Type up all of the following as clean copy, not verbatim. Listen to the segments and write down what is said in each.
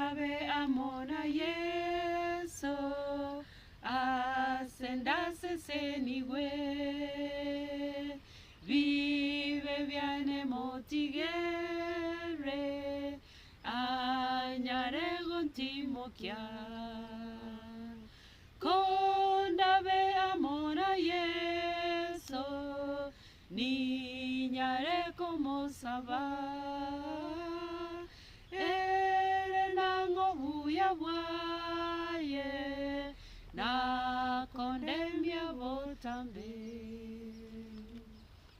Kondabe amo na Yeso, ase ndasesenigwe, Bibe biane motigere, anyare gontimokia. Kondabe amo na Yeso, Ninyare komosaba, ere nang'o obuya bwaye, nakondemia botambe.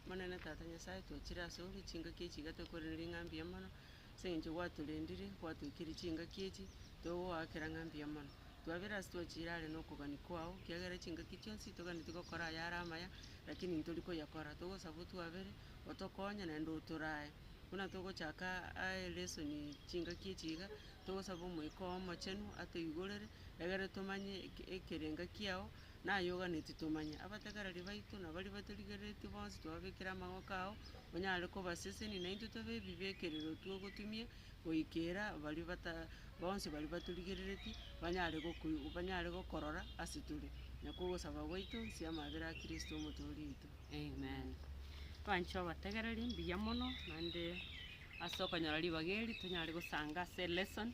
Monene Tata Nyasae, twachire asore chingaki echi iga tokoiraneria ng'a mbuya mono, ase eng'encho gwatorendire, gwatoikeire chingaki echi, togoakera ng'a mbuya mono. Twabera ase twachire are nokogania kwao, ekiagera chingaki chionsi toganetie gokora ayare amaya, lakini ntori koyakora. Togosaba otwabere, otokonye naende otorae. Buna togochaka aa elesoni chingaki echi iga, togosaba omoika oo omochenu atoigorere, egere tomanye eke ekerenga kiao, naye oganetie tomanye. Abategereri baito na baria batorigereretie bonsi twababekire amagoko ao, onyare kobasesenia naintwe tobe ebibekerero twogotumia. Goikera baria bata bonsi baria batorigereretie, banyare gokoi banyare gokorora ase tore. Nakwo ogosaba gwaito nse y'amabera a Kristo omotoori oito. Amen. Abanchwa abategereri mbuya mono naende ase okonyora ribaga eri tonyare gosanga ase elesson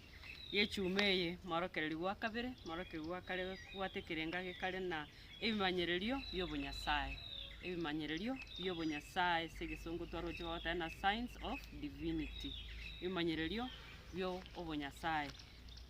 ya echuma eye morokereri gwa kabere, morokereri gwa kare kobwate ekerenga gekare na ebimanyererio bia obonyasae, ebimanyererio bia obonyasae ase egesongo twaroche bagoteba ng'a signs of divinity, ebimanyererio bia obonyasae.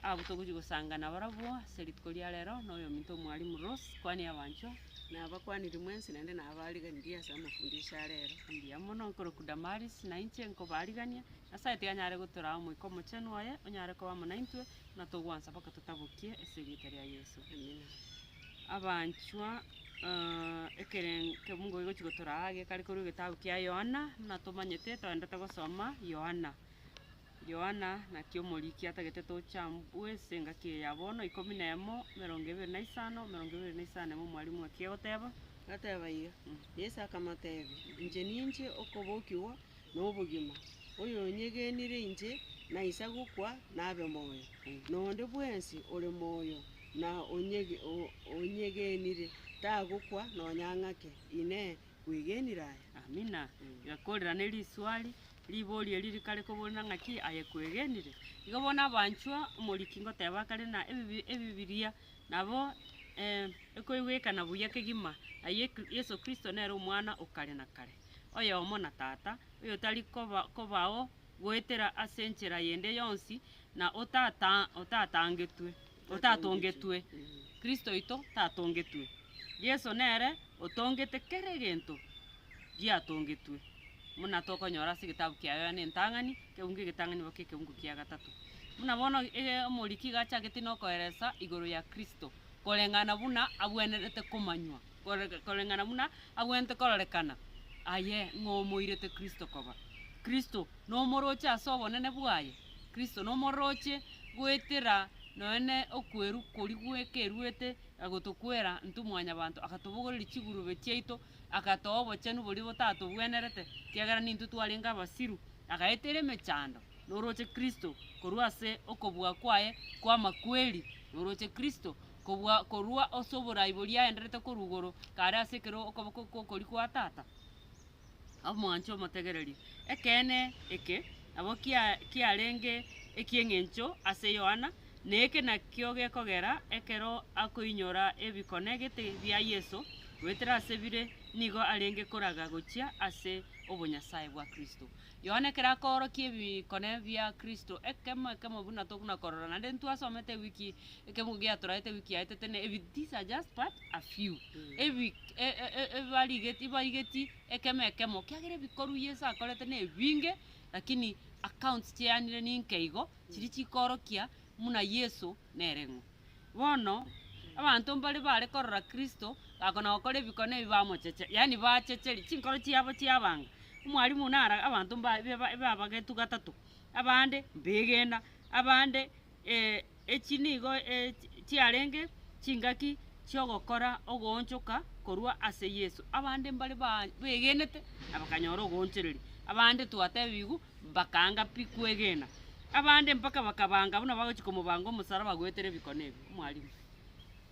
Abwo togochia gosanga nabarabwo ase rituko ria rero na oyominto omwalimu Rose, kwania abanchwa. Nabakwanirie mwensi naende nabariganirie ase amafundisho a rero. Mbuya mono nkorokwa Damaris, na inche nkobarigania, Nyasaye tiga anyare gotoraa Omoika Omochenu oye, onyare koba amo naintwe, buna togwansa mpaka totabokie ase erieta ria Yeso. Amina. Abanchwa ekere ekemungo gegochia gotoraa gekare korwa egetabu kia Yohana, buna tomanyete toendete gosoma Yohana. Yohana naki omoriki atagete tochambwe ase engaki eye ya bono, ikomi na emo, emerongo ebere na isano, emerongo ebere na isano na emo omwalimu ng'aki agoteba. Agateba iga, Yeso akamotebia, Inche ninche okobokigwa na obogima, oyonyegenire inche naisa gokwa nabe moyo, na onde bwensi ore moyo na onyegenire tagokwa nonya ng'ake. Inee! Kwegenire aya? Amina. Igakorera ne riswali, ribori eri rikare koborera ng'aki aye kwegenire. Igo bono abanchwa omoriki ngoteba kare na ebibi ebibiria nabo ekoigwekana buya kegima aye Yeso Kristo nere omwana o kare na kare, oyomo na Tata, oyotari koba kobao goetera ase enchera yende yonsi, na otata otatangetwe otatongetwe, Kristo oito tatongetwe. Yeso nere otongete kera egento giatongetwe, buna tokonyora ase egetabu kia Yohana entang'ani, ekeungo egetang'ani mpaka ekeungo kia gatato. Buna bono ege omoriki iga achagete na okoeresa igoro ya Kristo, koreng'ana buna abwenerete komanywa, kore koreng'ana buna abwenerete kororekana, aye ng'o omoirete Kristo koba. Kristo nomoroche ase obonene bwaye, Kristo nomoroche goetera nonye okwerwa koria gwekerwete agotokwera intwe mwanyabanto, akatobogoreria chigurube chiaito, akatoa obochenu boria botatobwenerete, ekiagera nintwe twarenge abasiru, agaetera emechando, noroche Kristo korwa ase okobua kwaye kw'amakweri, noroche Kristo kobua korwa ase oborai boria aenderete korwa igoro kare ase ekero okoboko kw'okoria kwa Tata. Omwanche omotegereri. Ekeene eke nabo kia kiarenge eki'eng'encho ase Yohana, na eke nakio gekogera ekero akoinyora ebikone gete bia Yeso goetera ase bire nigo arenge koraga gochia ase obonyasae bwa Kristo. Yohana ekero akoorokia ebikone bia Kristo ekemo ekemo buna tokona korora naende ntwasomete ewiki ekemo giatoraete ewiki yaetete ne ebi these are just but a few. Ebi e- e- ebarigeti baigeti ekemo ekemo, ekiagera ebikorwa Yeso akorete na ebinge, lakini accounts chiayanire ninke igo, chiria chikoorokia buna Yeso nere ng'o. Bono, abanto mbare bare korora Kristo gakona gokora ebikone ebi bamocheche, yaani bachecheria chinkoro chiabo chiabanga. Omwalimu nara abanto mba eba ebabagetwe gatato, abande mbegena, abande echi nigo chiarenge chingaki chi'ogokora ogoonchoka korwa ase Yeso. Abande mbare ba begenete na bakanyora ogoonchoreria, abande twatebigwe bakaanga pi kwegena. Abande mpaka bakabanga buna bagochia komobanga omosaraba goetera ebikono ebi, omwalimu.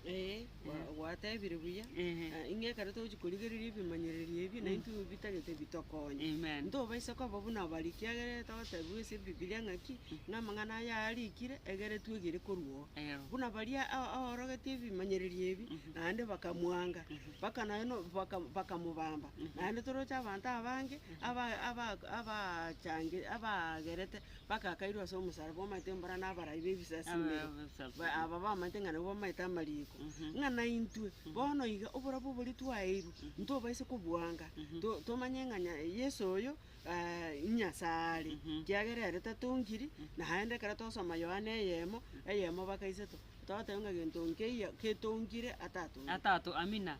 Eeh, gwa- gwatebire buya, Ehe. ng'a ekero togochia korigereria ebimanyererio ebi, naintwe bitagete bitokonye. Amen. Ntobaisa koba buna baria ekiagera togotebiwa ase ebibilia ng'aki, ng'a amang'ana aya arikire, egere twegere korwa oo. Ero. Buna baria a- aorogetie ebimanyererio ebi, naende bakamwanga, mpaka nonya no baka bakamobamba, naende toroche abanto abange, aba aba abachange abagerete Bagakairwa ase omosaraba omanyete mbora nabarai b'ebisasimero, ba- aba bamanyete ng'a nabwo bamaete amariko, ng'a naintwe bono iga oborabu boria twaeirwe, ntobaise kobwanga, to- tomanye ng'a nya Yeso oyo Nyasae are, ekiagera ere tatongiri, naende ekero togosoma Yohana eyemo, eyemo baka isato, togoteba ng'a gento nkeiyo ketongire atatongeti. Atato amina,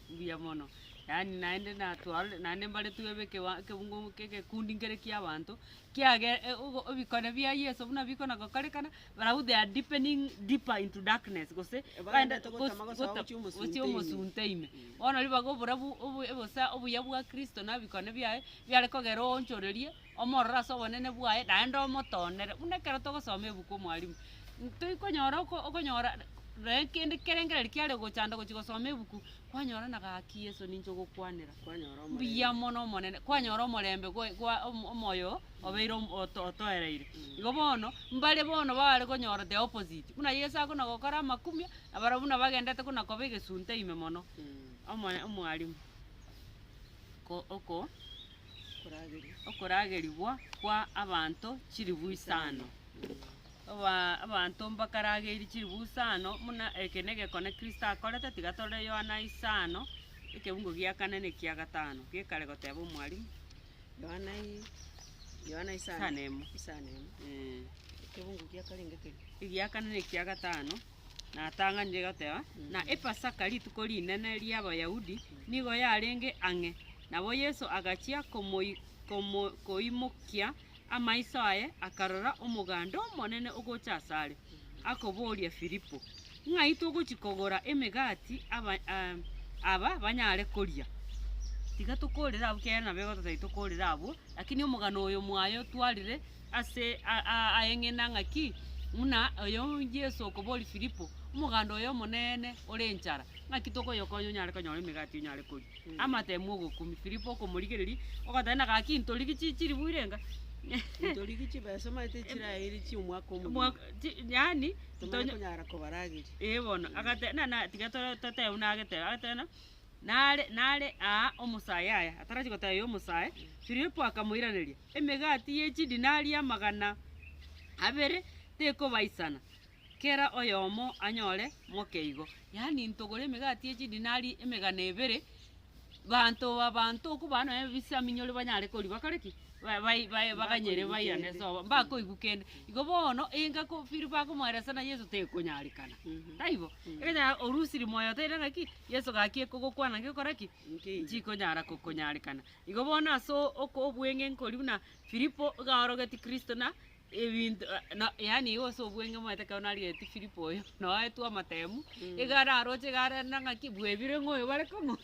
mbuya mono. Yaani naende natwarire naende mbare twebe ekewa ekebungo egekundi nkere kia abanto, kiage ogo ebikone bia Yeso buna bikona gokorekana, barabwo they are deepening deeper into darkness gose Bagenderete gotama gosoa gochia omosunte gochia ime. omosunte ime. Bono ribaga oborabu obo obosa obuya bwa Kristo na ebikone biaye, biare kogera oonchorerie, omorore ase obonene bwaye, naende omotonere. Buna ekero togosoma ebuku omwalimu, ntoikonyora oko okonyora noe kende kerengererio kiare gochanda gochia gosoma ebuku, kwanyora na gaki Yeso ninche ogokwanera. Kwanyora omorembe. Mbuya mono Omonene, kwanyora omorembe gwa gwa omo omoyo obeire omo oto otoereire. Igo bono, mbare bono bare konyora the opposite, buna Yeso akona gokora amakumia, na barabwo buna bagendete kona koba egesunte ime mono. Omo omwalimu, ko oko Korageria. okoragerigwa kwa abanto chilifu isano. Aba abanto mbakarageiri chilifu isano, buna eke negekone Kristo akorete, tiga torore Yohana isano, ekebungo gia kane na ekia gatano, gekare goteba omwalimu. Yohana i- Yohana isano. Isano emo. Isano emo. Eh. Ekebungo gia karenge keria. Egia kane na ekia gatano, natang'anire goteba, na Epasaka rituko rinene ri'Abayahudi nigo yarenge ang'e, nabo Yeso agachia komoi komo koimokia amaiso aye, akarora omoganda omonene ogocha asare, akoboria Filipo, Ng'ai togochia kogora emegati aba aba banyare koria? Tiga tokorere abwo ekiagera nabo egototebia tokorere abwo, lakini omogano oyo mwaye otwarire ase aeng'ena ng'aki, buna oyo Yeso okoboria Filipo, omoganda oyo omoneene ore enchara, ng'aki tokoyokonya onyare konyora emegati onyare koria. Amatemu ogokumia, Filipo okomorigereria, ogoteba ng'a gaki ntorigie chi chiribu irenga Ntorigie chibesa omanyete chiraeire chia omwaka omogima. Omwaka chi yaani Tomanye ntonye konyara kobarageria. eh bono, agate na na tiga tore totebe buna ageteba, agateba ng'a nare nare aa omosae yaya, atarachia goteba oyo omosae, Filipo akamoiraneria, emegati ye chidinari amagana abere tekobaisana, kera oyomo anyore moke igo. Yaani ntogore emegati ye chidinari emegana ebere, banto abanto okobaa nonya ebisaminyore banyare koria bakore ki? Ba- bai- bai baganyere bairane sobo, mbakoigwa kende. Igo bono, engako Filipo akomoeresa na Yeso tekonyarekana, taibo? Ekonyara orusiri moyo oteire ng'aki, Yeso gaki ekogokwana ngekora ki? Nkeiyo. Nchikonyara kokonyarekana. Igo bono ase oko obweng'e nkori buna Filipo iga aorogetie Kristo na ebinto na yaani igo ase obweng'e omanyete ekero narigeretie Filipo oyo, noetwe amatemu, iga araroche iga arende ng'aki bwebire ng'a oyo bare kong'o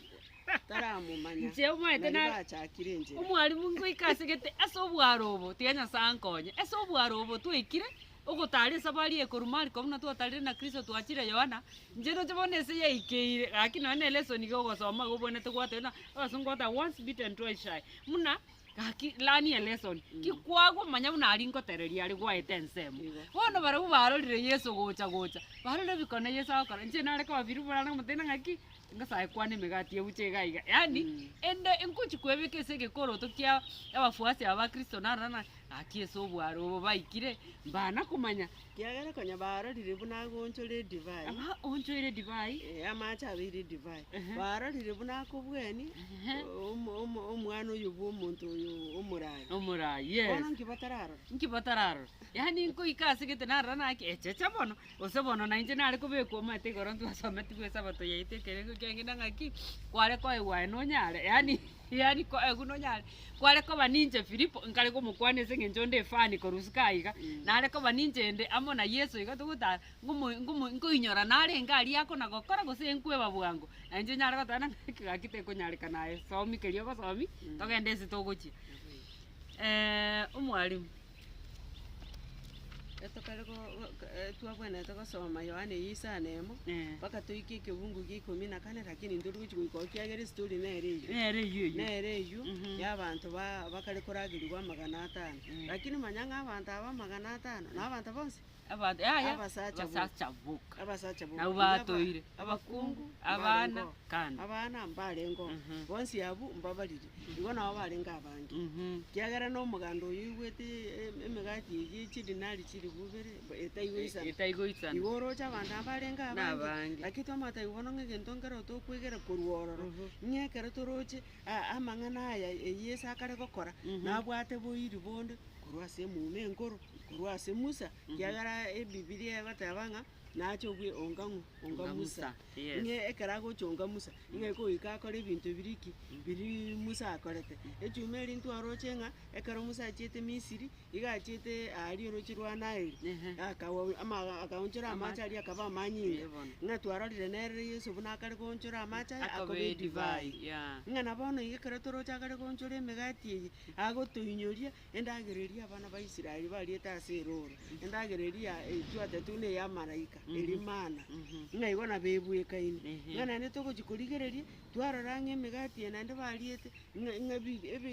Taramomanya. Inche omanyete Nari na bachakire enchera. omwalimu ngoika asegete ase obwaro obo, tiga Nyasaye ankonye, ase obwaro obo twaikire, ogotara esabari eye korwa Mariko buna twatarire na Kristo twachire Yohana, inche ndoche bono ase yaikeire, gaki nonye na elesson iga ogosoma iga obwenerete gwateba buna abasongo bagoteba once bitten twice shy, buna gaki learn a lesson, ki kwagomanya buna aria ngotereria are gwaete ensemo. Igo. Bono barabwo barorire Yeso gocha gocha, barorire ebikone Yeso agokora, inche nare koba Filipo nare komotebia ng'aki, Nyasaye kwana emegati ebuche iga iga, yaani ende nkochi kwebeka ase egekoroto kia abafuasi aba ba Kristo narora ng'a gaki ase obware obo baikire, mbana komanya. Kiagera konya barorire buna agonchora edivai, Aba onchoire edivai, eh, amache abeire edivai, Ehe. barorire buna akobweni Ehe. omo- omo- omwana oyo bwa omonto oyo omoraai. omoraai, yes. Bono nki batararora? Nki batararora? Yaani nkoika ase gete narora naki echeche bono, Gose bono nainche nare kobekwa omanyete igoro ntwasometigwe esabato yaito ekerengo kiang'ina ng'aki, kware koegwa aye nonyare yaani yaani koegwa nonyare, kware koba ninche Filipo nkare komokwana ase eng'encho onde efani korwa isiko aiga, nare koba ninche inde amo na Yeso iga togotara, ngomo ngomo nkoinyora narenge aria akona gokora gose nkweba bwango, na inche nyare goteba ng'a gaki tekonyarekana aye somi keria ogosomi, togende ase togochia. Omwalimu. Tokare go go twabwenerete gosoma Yohana eyio isano emo, Eh. mpaka toike ekebungu gia ikomi na kane lakini ntori gochi goika oo ekiagera estori nere eyio. Nere eyio eyio. Nere eyio, Mhm. ya abanto ba bakare koragerigwa amagana atano. Mm. Lakini manya ng'a abanto aba amagana atano, na abanto bonsi, Abanto yaya, Abasacha boka. abasacha boka. abasacha boka. Nabo Iga aba- batoire. abakungu, Abana, mbarengo. kando. Abana mbarengo, Mhm. bonsi abwo mbabarire, igo nabo barenge abange. Mhm. Ekiagera na omoganda oyo oigwete emegati eyio chidinari chilifu ibere, etaigoisana. Etaigoisana. Igo oroche abanto aba barenge abange, Nabange. lakini twamanya igo bono ng'a egento nkero tokwegera korwa ororo, ng'a ekero toroche amang'ana aya Yeso akare gokora, nabwate boiri bonde korwa ase emuma enkoro, korwa ase Musa, ekiagera ebibiria egoteba ng'a nache obwe onga ng'o? Onga Onga Musa. Musa, yes. Ng'a ekero agocha onga Musa, ng'a egoika akore ebinto biria ki? Biria Musa akorete. Echuma eria ntwaroche ng'a, ekero Musa achiete Misiri, iga achiete aria oroche rwa Naeli, Ehe. akawa ama akaonchora amache aria akaba amanyinga, Eh, bono. ng'a twarorire nere Yeso buna akare goonchora amache aya Akoba akoba edivai, edivai. yeah. Ng'a na bono iga ekero toroche akare goonchora emegati eye, agotoinyoria Endagera eria abana ba Israeli bariete ase erooro, endagera eria etwatetwe buna ey'amalaika, eria mana, ng'a igo nabo ebwekaine. Ng'a naende togochia korigereria, twarora ng'a emegati eye naende bariete, ng'a ng'a ebi ebi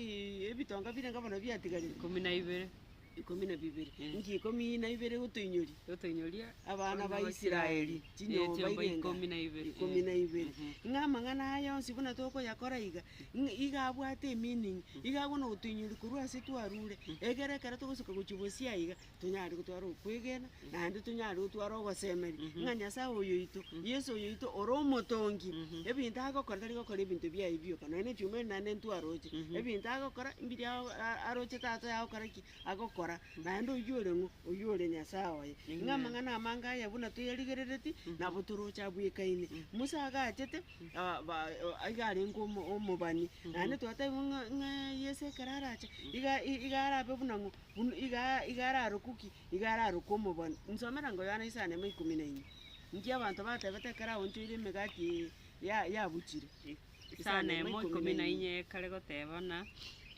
ebitonga birenge bono biatigarire. Ikomi na ibere. Ikomi na bibere, inki ikomi na ibere gotoinyoria? Gotoinyoria Abana ba Israeli, chinyomba chinyomba ikomi na ibere. Ikomi na ibere. Ng'a amang'ana aya onsi buna tokoyakora iga, ng'a iga abwate emeaning, iga abwo nogotoinyori korwa ase twarure, egere ekero togosuka gochia bosio aiga, tonyare gotwara okwegena, naende tonyare gotwara ogosemeria, ng'a Nyasaye oyo oito, Yeso oyo oito ore omotongi, ebinto agokora tari gokora ebinto biaye bioka, nonye na echuma ere naende ntwaroche, ebinto agokora mbiria aroche tata oye agokora ki? Agokora, naende oyio ore ng'o? Oyio ore Nyasaye oye. Ng'a amang'ana amange aya buna toyarigerereti, nabo toroche abwekaine. Musa agachete, iga arenge omo omobani, naende twatebigwa ng'a ng'a Yeso ekero arache, iga iga arabe buna ng'o? Buna iga iga ararokwe ki? Iga ararokwe omobani. Nsomera ngo Yohana isano emo ikomi na inye, nki abanto batebete ekero aonchoire emegati eye ya yabuchire? Isano emo ikomi na inye ekare goteba ng'a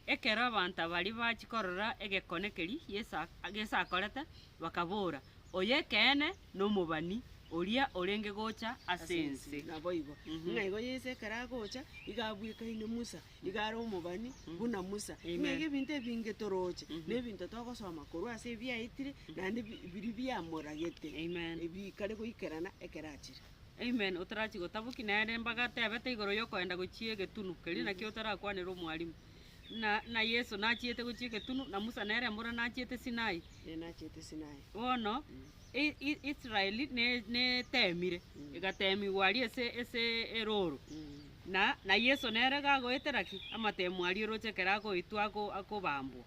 ekero abanto baria bachia korora egekone keria Yeso Yeso akorete, bakabora, Oyo ekeene nomobani, oria orenge gocha ase ense. Naboigo, ng'a igo Yeso ekero agocha, iga abwekaine Musa, iga are omobani buna Musa. Ng'a iga ebinto ebinge toroche, na ebinto togosoma korwa ase ebiaetire, naende bi biria biamoragete, Amen. ebikare goikerana ekero achire. Amen, otarachia gotabokia nere mbagatebete igoro yokoenda gochia egetunu, keria nakio otarakwanera omwalimu. Na na Yeso nachiete gochia egetunu, na Musa nere mbora nachiete Sinai. Ee, nachiete Sinai. Bono, i- i- Israeli ne- netemire, egatemigwa aria ase ase eroro. Na na Yeso nere gagoetera ki? Amatemo aria oroche ekero agoetwa ako akobambwa.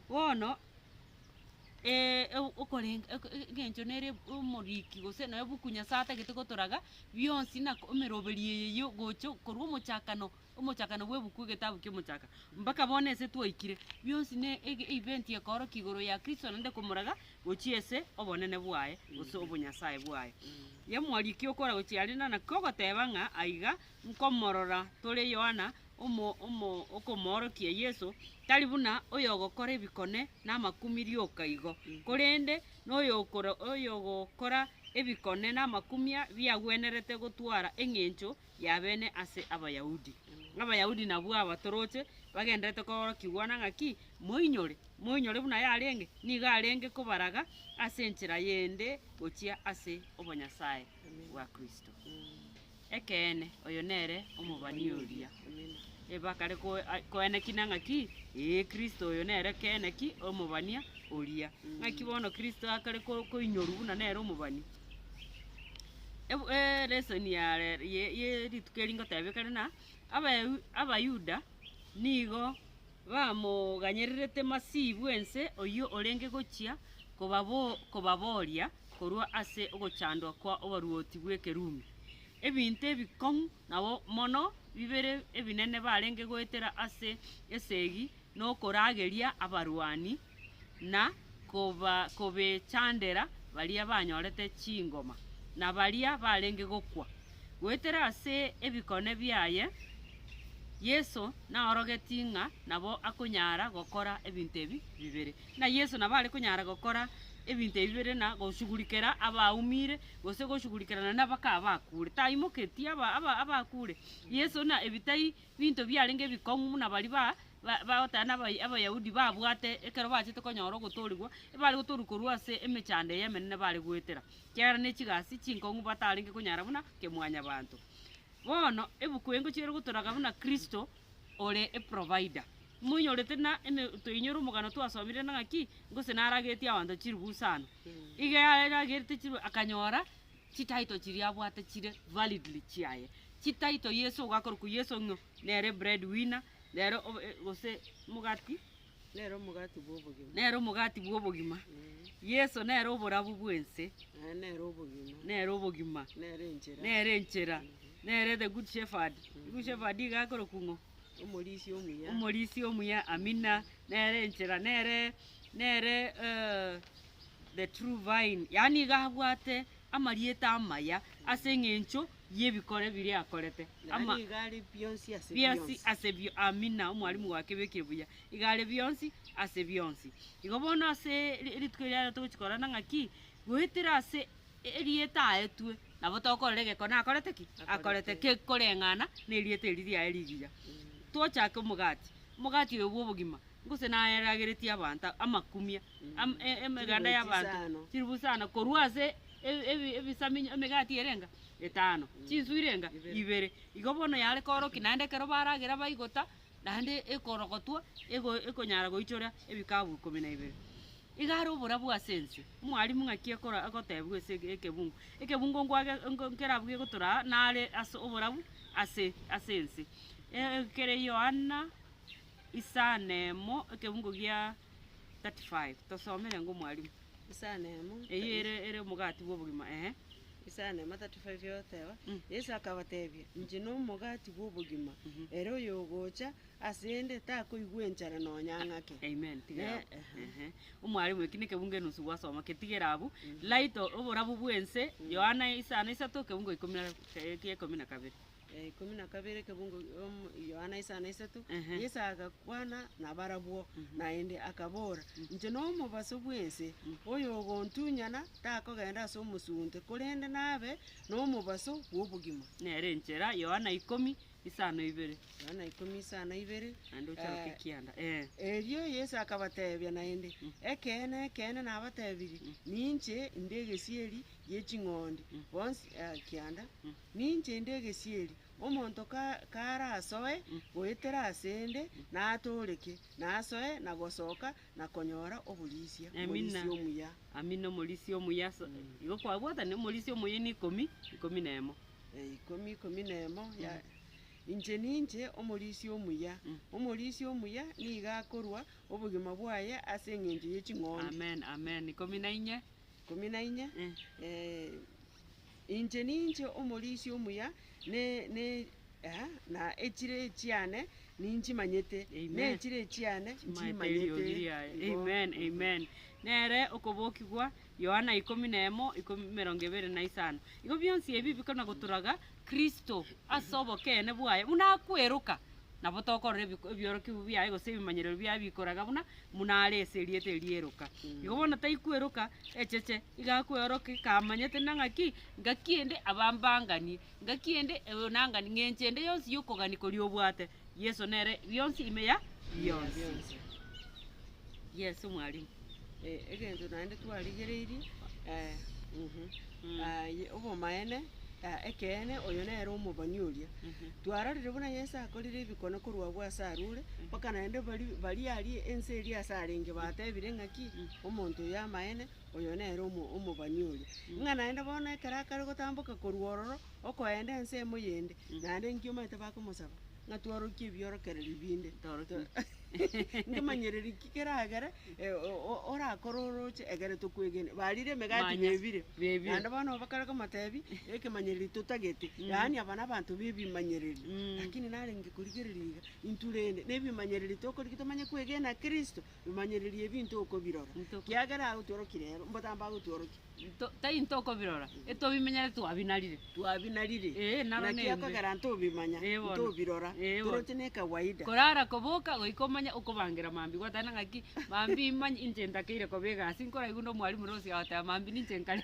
Bono, okorenga eng'encho nere omoriki gose nonya ebuku Nyasaye atagete gotoraga, bionsi na emeroberi eye yo gocha korwa omochakano, omochakano bwa ebuku egetabu kia omochakano, mpaka bono ase twaikire, bionsi ne ege event ekoorokia igoro ya Kristo naende komoraga gochia ase obonene bwaye, gose obonyasaye bwaye. Yamwariki okora gochia aria na naki ogoteba ng'a aiga nkomorora tore Yohana omo omo okomoorokia Yeso, tari buna oyogokora ebikone na amakumi rioka igo, korende noyokora oyogokora ebikone na amakumia biagwenerete gotwara eng'encho y'abene ase Abayahudi. Abayahudi nabwo aba toroche bagendererete koorokigwa na ng'aki, moinyore, moinyore buna yarenge, nigo arenge kobaraga ase enchera yende gochia ase obonyasae bwa Kristo. Ekeene, oyo nere omobani oria. Ebakare koeneki na ng'aki, ee Kristo oyo nere keene ki omobania oria. Ng'aki bono Kristo akare koinyorwa buna nere omobani. Elesson ya rero ye rituko eri ngotebia kare ng'a, Abayuda nigo bamoganyererete Masihi bw'ense oyio orenge gochia kobaboria korwa ase ogochandwa kwa oboruoti bw'Ekerumi. Ebinto ebikong'u nabo mono bibere ebinene barenge goetera ase esegi nokorageria abarwani na kobechandera baria banyorete chingoma, na baria barenge gokwa. Goetera ase ebikone biaye, Yeso naorogetie ng'a nabo akonyara gokora ebinto ebi bibere. Ng'a Yeso nabo are konyara gokora. ebinto ebi bire na goshughulikera abaumire, gose goshughulikerana na abaka abakure. Taimoketie aba aba abakure, Yeso na ebi tai binto biarenge ebikong'u buna baria ba ba bagoteba na abayi abayahudi babwate ekero bachete konyora ogotoorigwa, ebare gotoorigwa korwa ase emechando eye emenene bare goetera, ekiagera ne chigasi chinkong'u batarenge konyara buna kemwanyabanto. Bono, ebuku eye ngochia ere gotoraga buna Kristo ore eprovider. Moinyorete na eme toinyore omogano twasomire na ng'aki, gose naragetie abanto chiribu isano. Iga yaragerete chiribu akanyora chititle chiria abwate chire validly chiaye. Chititle Yeso ogakorokwa Yeso ng'o? Nere bread winner, nere obe gose omogati. Nere omogati bw'obogima. Nere omogati bw'obogima. Yeso nere oborabu bw'ense. Naende nere obogima. Nere obogima. Nere enchera. Nere enchera. Nere the good shepherd. Good shepherd iga akorokwa ng'o? Omorisia omuya. Omorisia omuya, amina. Nere enchera, nere nere the true vine. Yaani iga abwate amarieta amaya ase eng'encho y'ebikore biria akorete. Ama Yaani iga are bionsi ase bionsi bionsi. ase bio amina, omwalimu gwakebekire buya. Iga are bionsi ase bionsi. Igo bono ase ri rituko eria togochi korora ng'aki, goetera ase erieta aetwe, nabo tokorora egekone akorete ki? Akorete kekoreng'ana na erieta eria riaye rigiya. Tochake omogati, omogati oyo bwa obogima, gose nayerageretie abanto amakumia, am- e- emeganda ya Chiribu abanto, chisano. chiribu sana korwa ase ebi ebi ebisaminyo emegati erenga etano, chinsu irenga Ibere. ibere. Igo bono yare koorokia naende ekero baragera baigota, naende ekorogotwa ego ekonyara goichora ebikabu ikomi na ibere. Iga are oborabu ase ense, omwalimu ng'aki ekora agotebiwa ase eke ekebungo, ekebungo nkwage nko nkerabu gegotoraa nare ase oborabu ase ase ense. Ekere Yohana isano emo ekebungo gia 35, tosomere ng'o omwalimu. Isano emo. Eyio ere ere omogati bwa obogima eeh. Isano emo 35 egoteba, Yeso akabatebia, Inche nomogati bw'obogima, ere oyogocha asende takoigwa enchara nonya ng'ake. Amen, tigera Ne- abwo. Ehe. Omwalimu eki nekebungo enusu gwasoma ketigere abwo, light o- oborabu bwense, Yohana isano isato ekebungo ikomi na kia ikomi na kabere. Ikomi na kabere ekebungo Yohana isano isato, Ehe. Yeso agakwana nabarabwo, naende akabora, Inche nomobaso bw'ense, oyogontunyana takogenda ase omosunte, korende nabe nomobaso bw'obogima. Nere enchera, Yohana ikomi, isano ibere. Yohana ikomi isano ibere, Naende ocharoke kianda, eh. Erio Yeso akabatebia naende, Ekeene, ekeene, nabatebirie, ninche inde egesieri gie ching'ondi bonsi kianda, Ninche inde egesieri, omonto ka karasoe goetera asende, natooreke, nasoe na gosoka na konyora oborisia, Amina. omorisia omuya. Amina omorisia omuya ase igo kwabwatani omorisia omuya ni ikomi, ikomi na emo. Ikomi ikomi na emo ya inche ninche omorisia omuya, omorisia omuya nigo akorua obogima bwaye ase eng'encho ye ching'ondi. Amen, amen. Ikomi na inye. Ikomi na inye, Inche ninche omorisia omuya, ne ne na echire echiane ninchimanyete, Amen. ne echire echiane Chimaete eriogi nchimanyete. riaye. Igo. Amen, amen. Nere okobokigwa Yohana ikomi na emo, ikomi emerongo ebere na isano. Igo bionsi ebi bikona gotoraga Kristo ase obokeene bwaye buna akweroka, nabo tokorora ebiko ebiorokigwa biaye gose ebimanyerero biaye bikoraga buna buna are ase erieta erio eroka. Igo bono taikweroka echeche, iga akweorokia kamanyete na ng'aki, ngaki ende abambanganie, ngaki ende oyo nanganie, ng'encho ende yonsi ya okogania koria obwate, Yeso nere bionsi ime ya bionsi. Yes omwalimu. Egento naende twarigereirie obomaene, ekeene oyo nere omobani oria. Twarorire buna Yeso akorire ebikone korwa abwo ase arure, mpaka naende baria baria aria ense eria ase arenge batebire ng'aki, omonto oyo amaene, oyo nere omo omobani oria. Ng'a naende bono ekero akare gotamboka korwa ororo, okoenda ensemo yende, naende nki omanyete bakomosaba, ng'a twarokie ebiorokererio binde. Nkemanyereri ki keragere orakore oroche egere tokwegene. Barire emegati Manya, bebire. bebire. Naende bono bakare komotebi, ekemanyereri totagete, yaani aba nabanto ba ebimanyereri. Lakini narenge korigereria iga, intwe rende, na ebimanyereri tokorigia tomanye kwegena Kristo, bimanyereri ebi ntokobirora. Ntoko- Kiagera agotworokia rero, mbotambe agotworokia. Nto tai ntokobirora, etobimenyere twabinarire. Twabinarire, Ee, naro naki nembe. okogera ntobimanya, Ee bono. ntobirora, Ee bono. toroche ne ekawaida. Korara koboka goika omanye. omanye okobangera mambia gwateba ng'aki, mambia imanye inche ntakeire koba egasi, nkoraigwe na omwalimu Rose agoteba mambia ninche nkare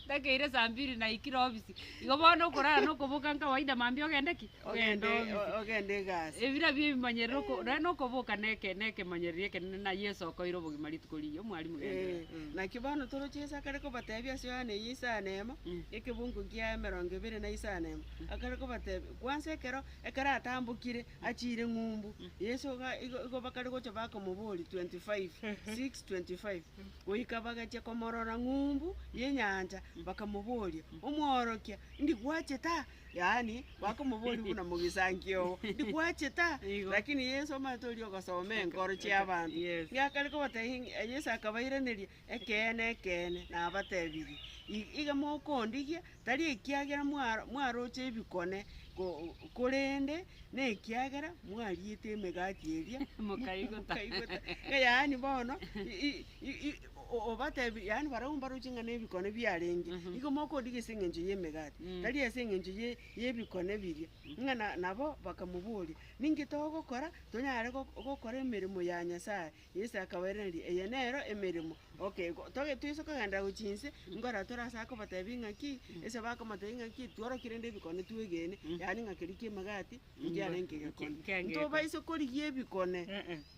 ntakeire saa mbiri naikire ofisi. Igo bono okorara na okoboka nkawaida mambia ogende ki? Ogende Ogende ofisi. ogende egasi. Ebi nabio ebimanyerero oko nonye na okoboka na eke na ekemanyererio ekenene na Yeso okoeire obogima rituko riiya, omwalimu genderera. Eh, naki bono toroche Yeso akare kobatebia ase Yohana eyio isano emo, ekebungu kia emerongo ebere na isano emo, akare kobatebia, kwansa ekero ekero atambokire achiire ng'umbu, Yeso iga igo igo bakare gocha bakomoboria 25, 6:25, goika bagachia komorora ng'umbu ya enyancha, bakamoboria, omworokia, ndi gwachete aa? Yaani, bakomoboria buna mogisangio oo, ndi gwachete aa? Igo. Lakini Yeso omanyete oria ogosoma enkoro chia abanto, Yes. nigo akare kobatebia ng'a Yeso akabairaneria, ekeene ekeene nabatebirie, i- iga mokondigia, tari ekiagera mwaro mwaroche ebikone, ko korende na ekiagera mwariete emegati eria, Mokaigota. mokaigota. Ng'a yaani bono i- i- i- o- obatebi yaani barabwo mbaroche ng'a na ebikone biarenge, igo mokondigia ase eng'encho ya emegati, tari ase eng'encho ye ya ebikone biria. Ng'a na nabo bakamoboria, ninki togokora tonyare go gokora emeremo ya Nyasaye? Yeso akabairaneria, Eye nero emeremo. Okay, go toge toise kogenda gochia inse, nkora tore ase akobatebia ng'aki, ase bakomotebia ng'aki, tworokie rende ebikone twegene, yaani ng'a keria kia emegati, nkiarenge egekone. Nkiarenge egekone. Ntobaise korigia ebikone,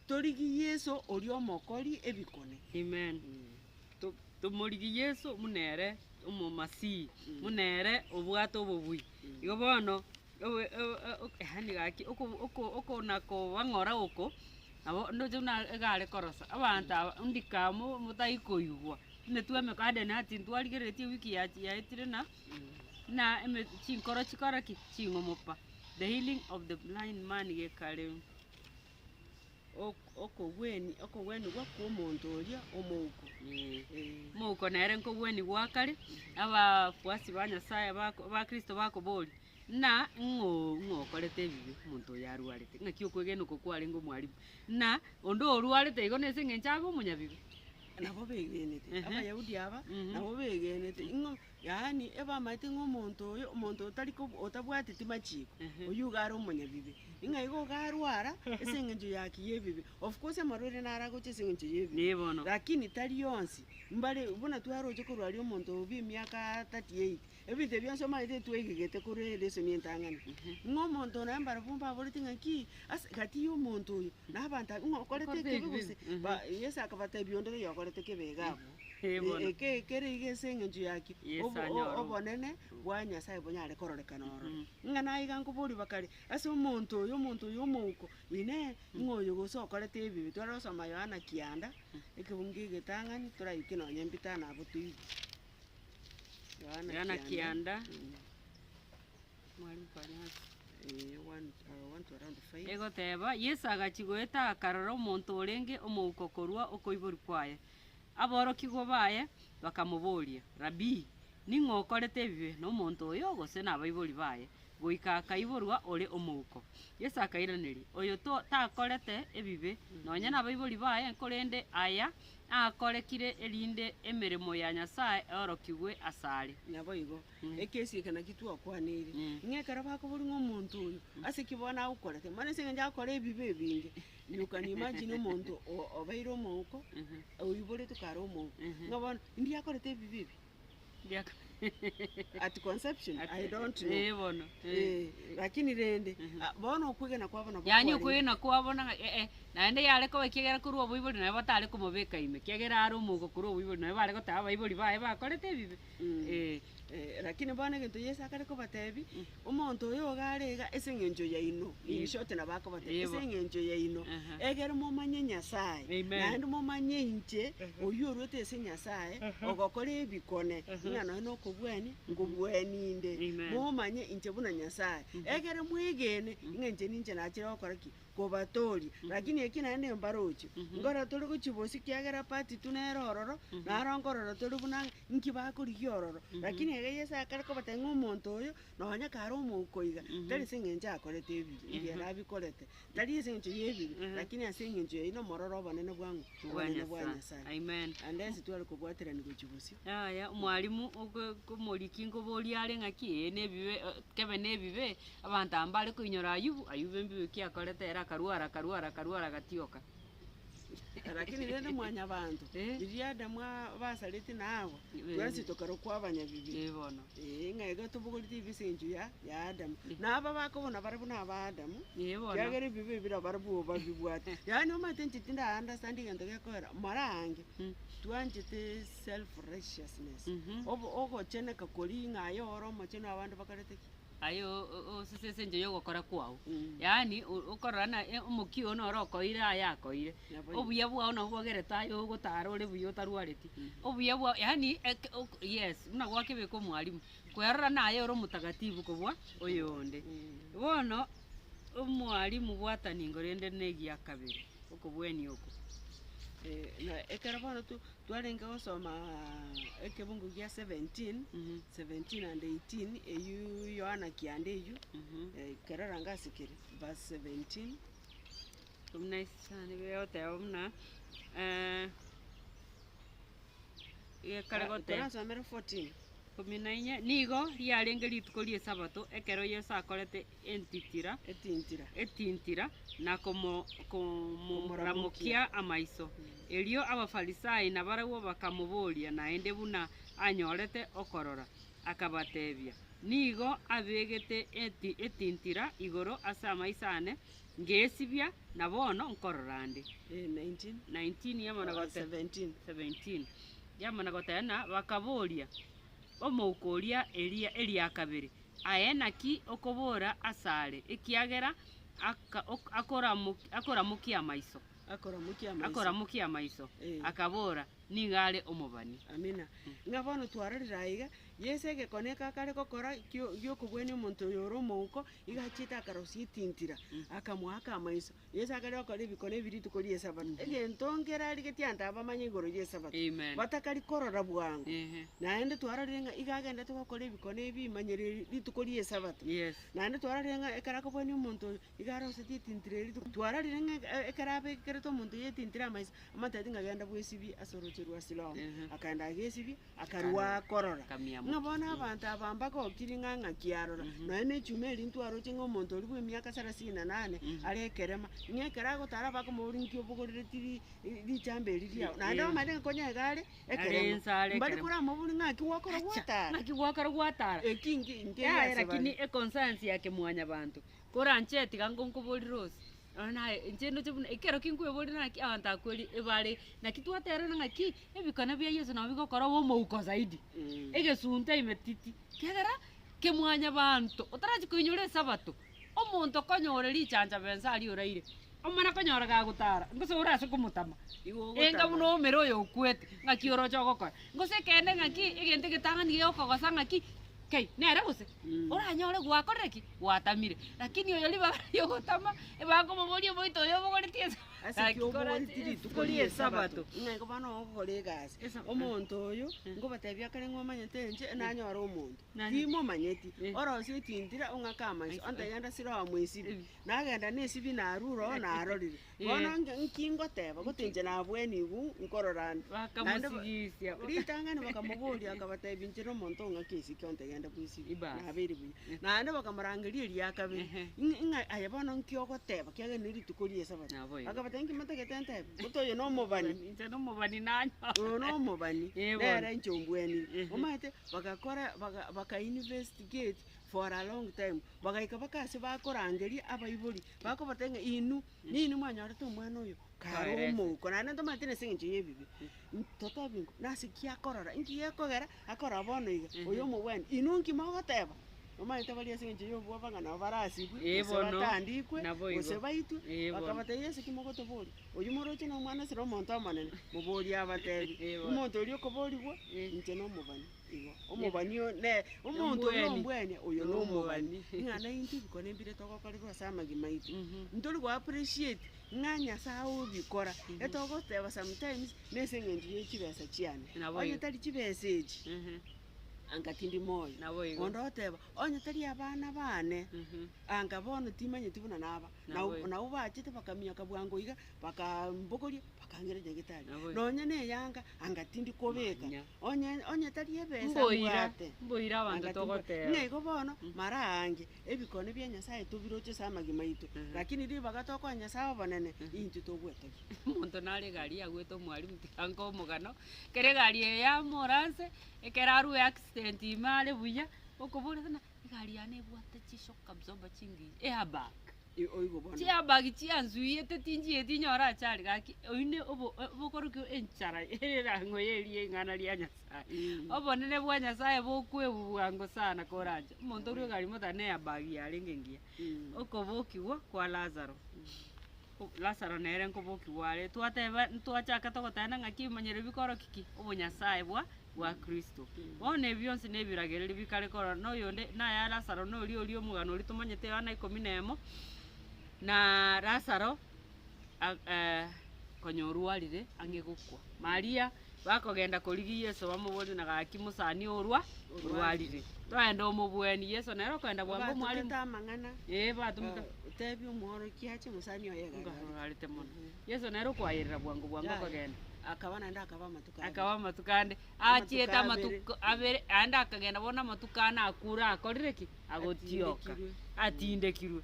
torigie Yeso oria omokori ebikone. Amen. To- Tomorigie Yeso buna ere omomasihi, buna ere obwate obobui. Igo bono, obe yaani gaki oko oko okonakobang'ora oko, nabo ndoche buna egare korosa, abanto aba ndika mo motai koigwa, emetwe emeko ade nati ntwarigereretie ewiki yachi yaetire na, buna eme chinkoro chikore ki? Ching'omo pa, the healing of the blind man gekare. Ok- okogweni okogwenigwa kwa omonto oria omouko. Eh. Omouko nere nkogwenigwa akare, abafuasi ba Nyasaye bako abakristo bakoboria, ng'a ng'o ng'o okorete ebibe omonto oyo arwarete, ng'aki okwegena oko kwarenge omwalimu, ng'a onde orwarete igo na ase eng'encho abe omonyabibe. Nabo begenete, Ehe. abayahudi aba, Mhm. nabo begenete ing'o yaani ebamaete ng'a omonto oyo, omonto otari kob otabwateti machiko, Ehe. oywo iga are omonyabibe. Ing'a igo iga arwara, ase eng'encho yaki ya ebibe. Of course amarwaire naro agocha ase eng'encho ya ebibe, Ee bono. lakini tari yonsi, mbare buna twaroche korwa aria omonto obo emiaka 38, Ebinto ebi bionsi omanyete twaigegete korwa elesoni entang'ani, ng'a omonto oyo naye mbarabwo mbaboreti ng'aki, ase gati ya omonto oyo, na abanto abwo ng'a okorete Okorete ekibe ekibe, gose, ba Yeso akabatebia onde taiyo okorete kebe iga abwo. Eh, bono. Eke ekere iga ase eng'encho yaki, Yeso obo- anyore obo- obonene bwa Nyasaye bonyare kororekana ororo. Ng'a naye iga nkoboria bakare, ase omonto oyo omonto oyo omouko, inee, ng'a oyo gose okorete ebibe, tware gosoma Yohana kianda, ekebungo egetang'ani, toraike nonye mbitano abwo toigwe. Yohana kianda, mwalimu kwanyora. Egoteba, Yeso agachia goeta akarora omonto orenge omouko korwa okoiborwa kwaye. Aborokigwa baye bakamoboria, Rabii, ning'o okorete ebibe, nomonto oyo gose nabaibori baye, goika akaiborwa ore omouko? Yeso akairaneria, Oyo to takorete ebibe, nonya nabaibori baye, korende aya akorekire erinde emeremo ya Nyasae eorokigwe asare. Naboigo, ekesi eke nakio twakwaneire, ng'a ekero bakoboria ng'a omonto oyo ase ki bono agokorete, mani ase eng'encho agokora ebibe ebinge, you can imagine omonto o- obeire omouko, oiboretwe kare omouko, ng'a bono ndi akorete ebibe ebi? At conception, I don't know. Eh, bono. Eh. Eh, lakini rende, ah, bono okwegena kwabo nabo Yaani kwarenge. okwegena kwabo na eh, eh, naende yare koba ekiagera korwa oboibori naye batare komobeka ime, ekiagera are omouko korwa oboibori naye bare goteba abaibori baye bakorete ebibe. Eh. Eh, lakini bono egento Yeso akare kobatebia, omonto oyo iga are iga ase eng'encho yaino, in short nabo akobatebia, ase Ebo. eng'encho yaino, Aha. egere momanye Nyasaye, Amen. naende momanye inche, oywo orwete ase Nyasaye, ogokora ebikone, ng'a nonye na okobwania, nkobwania inde, Amen. momanye inche buna Nyasaye, egere mwegene, ng'a inche ninche nachire gokora ki? Kobatooria. Lakini eki naende mbaroche, nkorora tore gochia bosio ekiagera part two nere ororo, naro nkorora tore buna nki bakorigia ororo. Lakini iga Yeso akare kobatebia ng'a omonto oyo, nonya kare omouko iga, tari ase eng'encho akorete ebibe, ebi ere abikorete, tari ase eng'encho ya ebibe, lakini ase eng'encho yaino morore obonene bwa ng'o? Bwa Obonene bwa Nyasae. Nyasae. Amen. Ande ase tware kobwaterani gochia bosio. Yaya, omwalimu oke komoriki nkoboria are ng'aki ee na ebibe kebe na ebibe, abanto aba mbare koinyora Ayubu, Ayubu ebibe ki akorete ere. akarwara akarwara akarwara agatioka. Lakini rende mwanyabanto, Eh. riria Adamu aa basareti na Hawa, Eh. twensi tokarokwa abanyabibe. Eh bono. Eh, ng'a iga tobogoretie ebibe ase eng'encho ya ya Adamu. Na aba bakobuna bare buna aba Adamu, Eh bono. kiagera ebibe ebio nabarabwo babibwate. Yaani omanyete inche tinda understand egento gekoera, mara aange, twanchete self righteousness, obo ogocheneka koria ng'a aye ore omochenu abande bakarete ki? Aye osese ase enchera y'ogokora kwao, yaani okorora ng'a omokia oyo noro okoire aye akoire, obuya bwao nabo bwagerete aye ogotara ore buya otarwareti, obuya bwao yaani eke ok yes, buna gwakebeka omwalimu, kwerora naye ore omotakatifu kobua oyonde. Bono, omwalimu bwatani rende na egia kabere, okobwania oko. Na ekero bono to twarenge gosomaaa ekebungu gia 17, 17 and 18 eywo Yohana kianda eywo, kerora ngase kere, verse 17. Buna isani egoteba buna egekare goteba. Torasomere 14. Ikomi na inye, nigo riarenge rituko ri'Esabato ekero Yeso akorete entitira, Etintira. etintira na komo- komoramokia amaiso. Erio Abafarisai nabarabwo bakamoboria naende buna anyorete okorora. Akabatebia, Nigo abegete eti etintira igoro ase amaiso ane, ngesibia, na bono nkorora nde. 19. 19 yamana gote 17. 17 yamana goteba ng'a bakaboria omouko oria eria eria kabere, Aye naki okobora asare, ekiagera aka ok akoramo akoramokia amaiso? Akoramokia amaiso. Akoramokia amaiso, Eh. akabora, Nigo are omobani. Amina. Ng'a bono twarorire aiga, Yeso egekone eke akare gokora kio giokobwania omonto oyo ore omouko, iga achiete akarosia etintira, akamoaka amaiso. Yeso akare gokora ebikone ebi rituko ria esabato. Egento nkere arigetie abanto aba bamanye igoro ya esabato, Amen. batakari korora bwango. Ehe. Naende twarorire ng'a iga agendete gokora ebikone ebi imanyereri rituko ria esabato. Yes. Naende twarorire ng'a ekero akobwania omonto oyo, iga arosetie etintira eria rituko. Twarorire ng'a eke ekero abekerete omonto oyo etintira amaiso, amatebeti ng'a genda bwesibie ase oroche rwa Siloam. Ehe. Akaenda agesibia, akarwa akorora. Akamia Ng'a bono abanto aba mbagokiri ng'a ng'aki arora, nonya na echuma eria ntwaroche ng'a omonto oria bwa emiaka sarasini na nane, are ekerema, ng'a ekero agotara bakomoboria nki obogoreretie ri richamba eri riao, naende omanyete ng'a konya iga are Are ekerema, inse are mbari ekerema. koramoboria ng'aki gwakora Acha, gwatara. ng'aki gwakora gwatara. Eki nki nke Yaya ase lakini bare. econcerns ya kemwanyabanto, koranche tiga nko nkoborie Rose, nonya naye inche ndoche buna ekero ki nkoeboria naki abanto akweri ebare, naki twaterana ng'aki, ebikone bia Yeso nabo bigokora obe omouko zaidi, egesunte ime titi, kiagera kemwanyabanto otarachia koinyora esabato, omonto okonyore richancha bensa aria oraire, omana konyora gagotara, gose orase komotama, Igo enga ogotama. buna omere oyo okwete, ng'aki oroche ogokora, gose ekeene ng'aki egento egetang'ani gegokogosa ng'aki, kei, nere gose, oranyore gwakorire ki? Gwatamire. Lakini oyo ribaga riogotama, ebakomoboria omoito oyo obogoretie esa Ase ki obogoretie rituko ria ri'Esabato, ng'a igo bono ogokora egasi. Omonto oyo, ngobatebia kare ng'a omanyete inche, nanyore omonto, timomanyeti, orosie etintira ong'ake amaiso, ontebi genda Siloamu esibi, nagenda nesibi narure oo narorire. Bono nge nki ngoteba, gose inche nabwenigwe nkorora ande. Naende ba Bakamosigisia. ritang'ani bakamoboria akabatebia inche nomonto ong'ake esike onte genda bwesibie, Ibas. nabeire buya. Naende bakamorangeria eria kabere, ng'a ng'a aye bono nki ogoteba kiagera ne rituko ria esabato. Naboigo. Akabatebia nki motagete ntebe? Gose oyo nomobani. Inche nomobani nanyora. Oyo nomobani, Eh, bono. nere inche ombwenire. Ehe. Omanyete bagakora baga baka investigate for a long time, bagaika mpaka ase bakorangeria abaibori, bakobatebia ng'a inwe, ninwe mwanyorete omwana oyo kare Koeresa. omouko, naende ntomanyete nase eng'encho ya ebibe. Totebi ng'o, nase ki akorora, inki gekogera akorora bono iga, oyo omobweni, inwe nki mogoteba? Omanyete baria ase eng'encho ya obwoba ng'a nabo barasibwe, Eh, gose bono, batandikwe, naboigo. gose baitwe, Eh, bono. bakabatebia Yeso ki mogotoboria? Oyio moroche na omwana ase nomonto omonene, moborie abatebi, Eh, bono. omonto oria okoborigwa, Eh. inche nomobani. Igo, omobani oyo ne omonto oyo Ombweni. ombwene, oyo nomobani. Nomobani. Ng'a naintwe ebikone mbire togokorerwa ase amagima aito. Ntori go appreciate ng'a Nyasaye obikora, etogoteba sometimes nese eng'encho ya chibesa chiane. Nabo Onye igo. tari chibesa echi, anga tindi moyo. Nabo igo. Onde oteba, onye tari abana bane, anga bono timanyeti buna naba. Nabo igo. Nabo bachete bakaminyoka bwango iga, bakambogoria. Bakang'ira nyagetari. Nabo igo. Nonye na eyanga, anga tindi kobeka. Manya. Onye onye tari ebesa Mboira, mbwate. mboira abanto Anga timbwa- togoteba. Ng'a igo bono, mara aange, ebikone bia Nyasaye tobiroche ase amagima aito, lakini ribaga tokoa Nyasaye obonene, intwe togwetogia. Omonto nare egari yagwete omwalimu tiga nkoe omogano, ekero egari eye yamoranse, ekero arwe accident ime are buya, okoboria ng'a egari yane ebwate chishock absorber chingiya, airbag. Oigwe bono. Chiairbag chiansuiete tinchieti nyore achari gaki, oyio ne obo obokorokio enchara erang'o eria eng'ana ria Nyasaye. Obonene bwa Nyasaye bokwebwa bwango sana koranche, omonto orwe egari motari na airbag yarenge engiya. Okobokigwa kwa Lazaro, Lazaro nere nkobokigwa are, twateba ntwachaka togoteba ng'aki ebimanyero bikorokia ki? Obonyasaye bwa bwa Kristo. Bono ebi bionsi na ebiragererio bikare korora, na oyonde naya Lazaro na oria oria omogano oria tomanyete Yohana ikomi na emo, na Lazaro a- konya orwarire ang'e gokwa. Maria bakogenda korigia Yeso bamoborie na gaki mosani orwa orwarire, toende omobweni. Yeso nere okoenda bwango omwalimu. Batomete amang'ana, Ee batomete. tebi omworokia ache mosani oye iga arwarete. Arwarete mono. Yeso nere okoayerera bwango bwango Yaya. okogenda. Akaba naende akaba amatuko abere. Akaba amatuko ande, achiete Amatuko amatuko abere. abere, aende akagenda bono amatuko ane akure akorire ki? Agotioka, Atindekirwe. atindekirwe.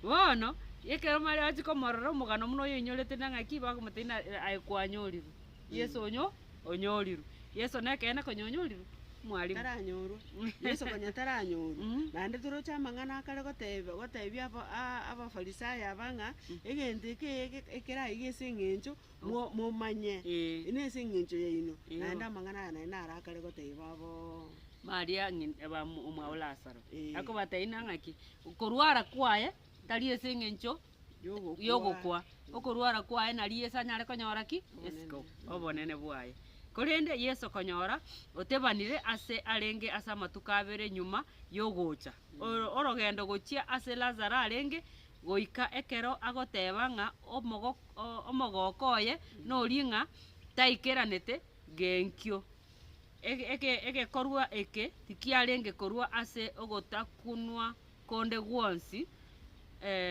Bono, ekero Maria achia komorora omogano buna oyoinyorete na ng'aki, bakomotebia ng'a aye kwanyorirwe, Yeso onyo onyorirwe. Yeso nekeene konya onyorirwe, mwalimu. Taranyorwa, Yeso konya taranyorwa, Mhm. naende toroche amang'ana akare goteba gotebia aba a- abafarisayo aba ng'a, egento eke ege ekeraiga ase eng'encho mo momanye, Eh. na ase eng'encho yaino, Eeh. naende amang'ana aya naende naro akare goteba aboo. Maria ng'in eba omwabo Lazaro, Eh. akobatebia ng'a ng'aki, korwara kwaye, tari ase eng'encho Yogokwa. yogokwa, okorwara kwaye nari Yeso anyare konyora ki? Esiko, obonene bwaye. Korende Yeso konyora, otebanire ase arenge ase amatuko abere nyuma yogocha. Oro orogendo gochia ase Lazaro arenge, goika ekero agoteba ng'a omogo omogoko oye noria ng'a taikeranete genkio. Ege ege egekorwa eke tikiarenge korwa ase ogotakunwa konde gwonsi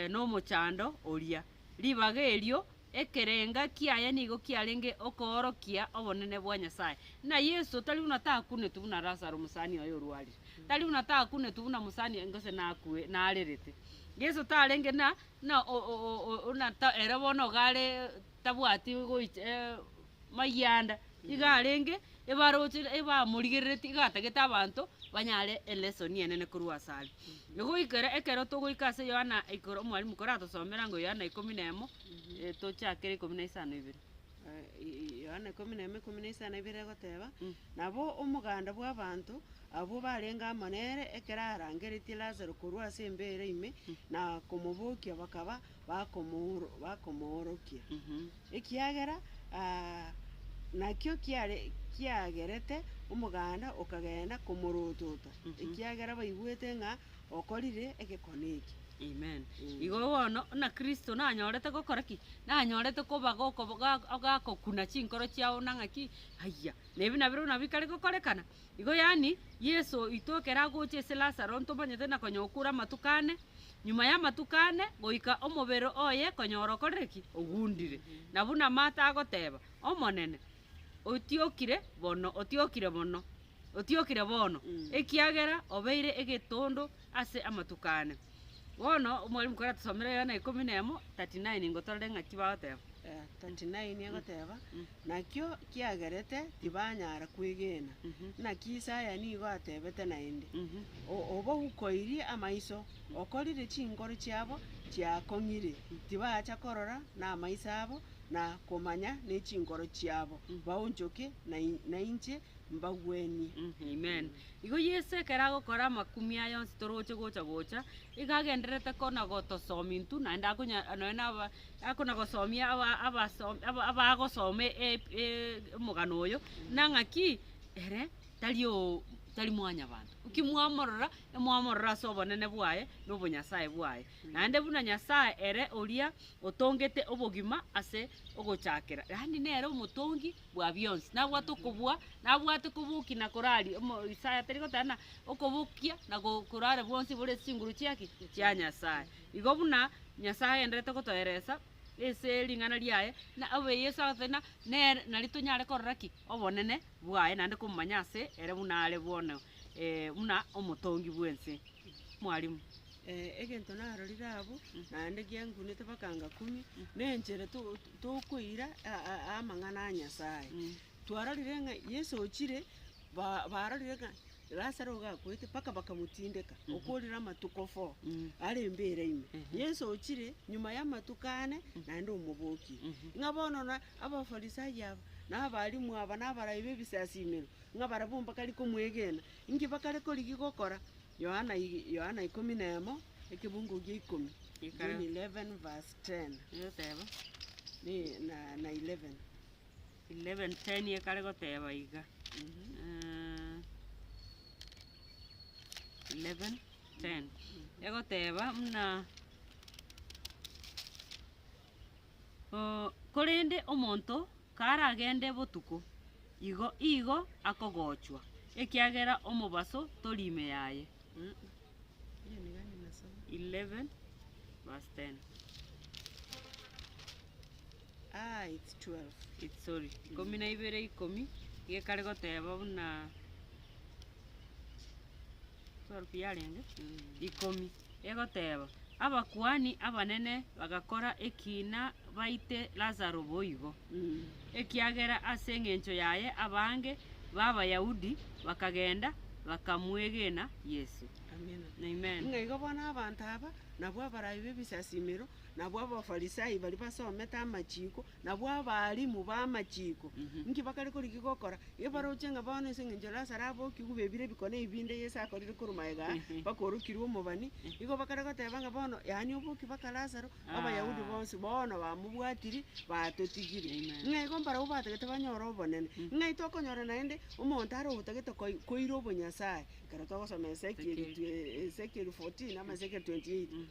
nomochando oria. Ribaga erio ekerenga kiaye nigo kiarenge okoorokia obonene bwa Nyasae. Na Yeso tari buna takunetwe buna Lazaro omosani oye orwarire, tari buna takunetwe buna mosani gose nakwe narerete. Yeso tarenge na na buna ere bono iga are tabwati goich mayanda, iga arenge ebaroche ebamorigereretie iga atagete abanto banyare elesson enene korwa asare. Igo goikera ekero togoika ase Yohana ikoro omwalimu koratosomera ng'o Yohana ikomi na emo, tochakere ikomi na isano ibere. Yohana ikomi na emo ikomi na isano ibere egoteba, nabo omoganda bw'abanto abwo barenge amo nere ekero arangeretie Lazaro korwa ase embera ime, na komobokia bakaba bakomoro bakomoorokia. Ekiagera nakio kiare kiagerete omoganda okagenda komorotota, ekiagera baigwete ng'a okorire egekone eke. Amen. Igo bono, buna Kristo nanyorete gokora ki? Nanyorete koba goko ga gakokuna chinkoro chiao na ng'aki, ayia, na ebi nabirobio nabo bikare gokorekana. Igo yaani, Yeso oito ekero agocha ase Lazaro ntomanyete na konya okure amatuko ane, Nyuma y'amatuko ane goika omobere oye konyora okorire ki? Ogundire. Na buna Martha agoteba, Omonene, otiokire bono, otiokire mono, otiokire bono, ekiagera obeire egetondo ase amatuko ane. Bono omwalimu koratosomere Yohana ikomi na emo, 39 ngotorore ng'aki bagoteba. 39 egoteba, Nakio kiagerete tibanyara kwegena. Naki Isaya nigo atebete naende, Obaukoirie amaiso, okorire chinkoro chiabo chiakong'ire, tibacha korora namaiso abo, na komanya nechinkoro chiabo, baonchoke, nainche mbagwenie. Amen. Igo Yeso ekero agokora amakumia aya onsi toroche gocha gocha, iga agendererete kona gotosomia intwe naende akonya nonya na aba akona gosomia aba abaso aba abagosoma e- e omogano oyo, na ng'aki ere tari oo tari mwanyabanto. Nki mwamorora, emwamorora ase obonene bwaye na obonyasae bwaye. Naende buna Nyasae ere oria otongete obogima ase ogochakera, yaani nere omotongi bwa bionsi, nabwate okobua, nabwate kobokia na koraria omo Isaya tari goteba ng'a okobokia na go korara bwonsi bore ase chinguru chia ki? Chia Nyasae. Igo buna Nyasae agendererete gotoeresa. Ase ring'ana riaye, na obe Yeso agoteba ng'a nere nari tonyare korora ki? Obonene bwaye naende komomanya ase ere buna are bono buna omotongi bw'ense. Mwalimu. Egento narorire abwo, naende giankunete mpaka ngakumia, na enchera to- tokoira a- amang'ana a Nyasaye. Twarorire ng'a Yeso ochire, ba- barorire ng'a Lazaro iga akwete mpaka bakamotindeka, okorire amatuko four, are embera ime. Yeso ochire nyuma ya amatuko ane, naende omobokie. Ng'a bono na abafarisai aba, na abalimu aba, na abarai ba ebisasimero, ng'a barabwo mbakare komwegena, inki bakare korigia gokora? Yohana i- Yohana ikomi na emo, ekebungo gia ikomi, Gekare. John 11 verse 10 Egoteba. ni na na 11. 11:10 ekare goteba iga, 11:10, egoteba buna korende omonto karagende botuko, igo igo akogochwa, ekiagera omobaso tori ime yaye. 11 verse 10. Ah, it's 12. It's sorry, ikomi na ibere ikomi, gekare goteba buna 12 yarenge? Ikomi, egoteba, Abakuani abanene bagakora ekina baite Lazaro boigo, ekiagera ase engencho yaye abange b'Abayahudi bakagenda bakamwegena Yeso. Amina. Amen. Ng'a igo bono abanto aba nabwo abarai b'ebisasimero, Nabwo Abafarisai baria basomete amachiiko, nabwo abalimu b'amachiiko, inki bakare korigia gokora? Igo baroche ng'a bono ase eng'encho Lazaro abokigwe bebire ebikone ebinde Yeso akorire korwa magega aa, mpaka orokirwe omobani, igo bakare goteba ng'a bono yaani oboki mpaka Lazaro, Abayahudi bonsi bono bamobwatiri, batotigire. Ng'a igo mbarabwo batagete banyore obonene. Ng'ai tokonyora naende, omonto are otagete koi koira obonyasae, ekero togosoma Ezekiel twe Ezekiel 14 ama Ezekiel 28.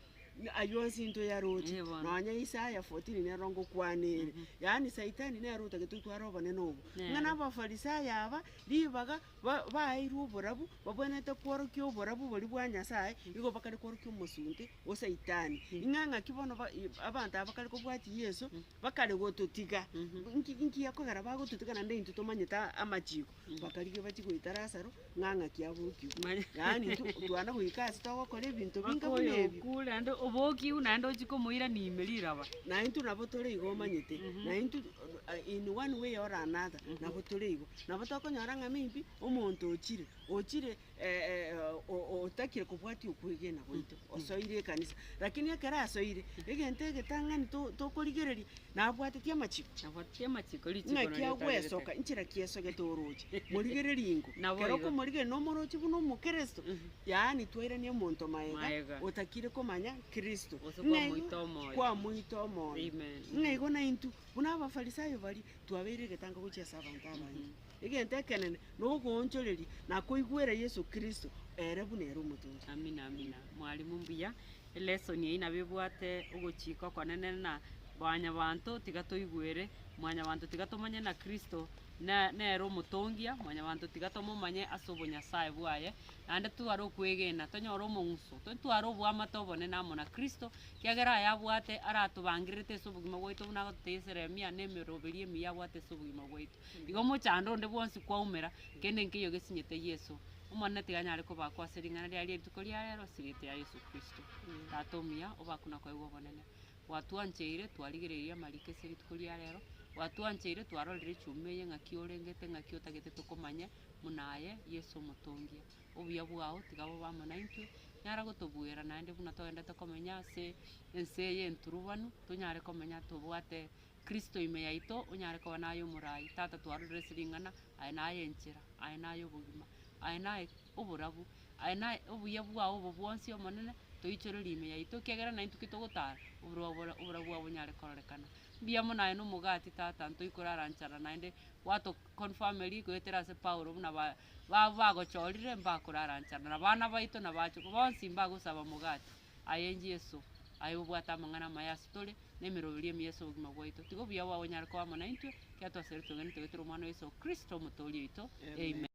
Ayio onsi ntoyaroche, Eh, bono. nonya Isaya 14 nero ngokwana ere. Yaani saitani nere otagete otware obonene obo. Nere. Ng'a na Abafarisayo aba, ribaga ba- baeirwe oborabu, babwenerete kworokia oborabu boria bwa Nyasaye, igo bakare kworokia omosunte o saitani. Ng'a ng'aki bono ba i- abanto aba bakare kobwatia Yeso, bakare gototiga, nki nki gekogera bagototiga naende intwe tomanyete amachiko, bakarigia bachie goita Lazaro, ng'a ng'aki abokigwe. Yaani intwe twana goika ase togokora ebinto binga Mpaka buna oyo ebio. okure naende obokigwe naende ochie komoirania ime riraba. Na intwe nabo tore igo omanyete, na intwe in one way or another, nabo tore igo. Nabo tokonyora ng'a maybe, omonto ochire, ochire otakire kobwatia okwegena gwaito, osoire ekanisa. Lakini ekero asoire, egento egetang'ani to- tokorigereria, nabwatetie amachiko. Nabwatetie amachiko, richiko Ng'aki nario otarigete. agwesoka, inchera ki esogete oroche? Morigererie ingo. Nabo Kero igo. okomorigereria nomoroche buna omokeresto, yaani twairania omonto maega, Maega. otakire komanya Kristo. Gose Ng'a igo- kwamoita omoyo. Kwamoita omoyo. Amen. Ng'a igo naintwe, buna Abafarisayo baria, twabeire egetango gochia ase abanto abange. Egento ekenene, nogoonchoreria na koigwera Yeso Kristo, ere buna ere Omotoori. Amina, amina. Mwalimu mbuya, elesoni eyio nabo ebwate ogochika okonene na mwanyabanto tiga toigwere, mwanyabanto tiga tomanye na Kristo ne nere omotongia, mwanyabanto tiga tomomanye ase obonyasae bwaye, naende tware okwegena, tonyore omong'uso, totware oboamate obonene amo na Kristo, ekiagera aya abwate aratobangererete ase obogima bwaito buna agototebia Yeremia na emeroberi emiya abwate ase obogima bwaito. Igo omochando onde bwonsi kwaumera, kende nkeiyo gesinyete Yeso. Omonene tiga anyare kobakwa ase ring'ana riaye rie rituko ria rero ase erieta ria Yeso Kristo. Tata omuya, obakwe na koegwa obonene. Gwatwancheire twarigereirie amariko ase rituko ria rero, gwatwancheire twarorire echuma eye ng'aki orengete ng'aki otagete tokomanye buna aye Yeso omotongia. Obuya bwao tiga bobe amo naintwe, nyara gotobuera naende buna togenderete komenya ase ense eye enturubanu, tonyare komenya tobwate Kristo ime yaito, onyare koba naye omorai. Tata twarorire ase ring'ana, aye naye enchera, aye naye obogima, aye naye oborabu, aye naye obuya bwao obo bwonsi Omonene, toichorerie ime yaito, ekiagera naintwe ki togotara, oborwa bora oborabu bwao bonyare kororekana. Mbuya mono aye na omogati tata ntoikorara nchara naende gwato confirmeria goetera ase Paulo buna ba ba bagochorire mbakorara nchara, na abana baito na abachokoro bonsi mbagosaba omogati. Aye Yeso, aye obwate amang'ana amaya ase tore, na emeroberio emiya ase obogima bwaito. Tiga obuya bwao bonyare koba amo naintwe, ekiagera twasaire togende togetera Omwana o Yeso Kristo Omotoori oito. Amen.